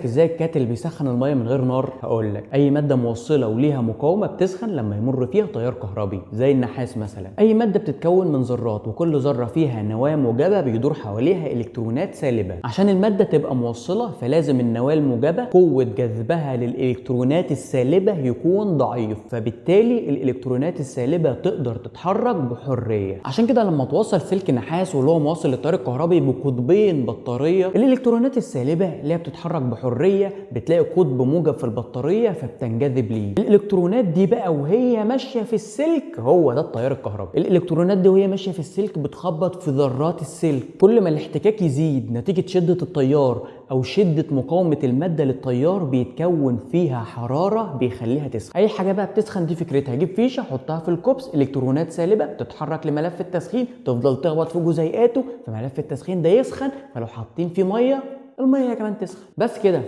ازاي ال kettle بيسخن المية من غير نار؟ هقول لك. اي مادة موصله وليها مقاومة بتسخن لما يمر فيها تيار كهربي، زي النحاس مثلا. اي مادة بتتكون من ذرات، وكل ذره فيها نواه موجبه بيدور حواليها الكترونات سالبه. عشان المادة تبقى موصله فلازم النواة الموجبة قوة جذبها للالكترونات السالبه يكون ضعيف، فبالتالي الالكترونات السالبه تقدر تتحرك بحرية. عشان كده لما توصل سلك نحاس واللي هو موصل للتيار الكهربي بقطبين بطارية، الالكترونات السالبه اللي هي بتتحرك بحرية بتلاقي قطب موجب في البطارية فبتنجذب ليه. الالكترونات دي بقى وهي ماشية في السلك، هو ده التيار الكهربي. الالكترونات دي وهي ماشية في السلك بتخبط في ذرات السلك، كل ما الاحتكاك يزيد نتيجة شده التيار او شده مقاومة المادة للتيار بيتكون فيها حرارة بيخليها تسخن. اي حاجة بقى بتسخن دي فكرتها، جيب فيشه حطها في الكوبس، الكترونات سالبه تتحرك لملف التسخين، تفضل تخبط في جزيئاته، فملف التسخين ده يسخن، فلو حاطين فيه مية المية كمان تسخن. بس كده.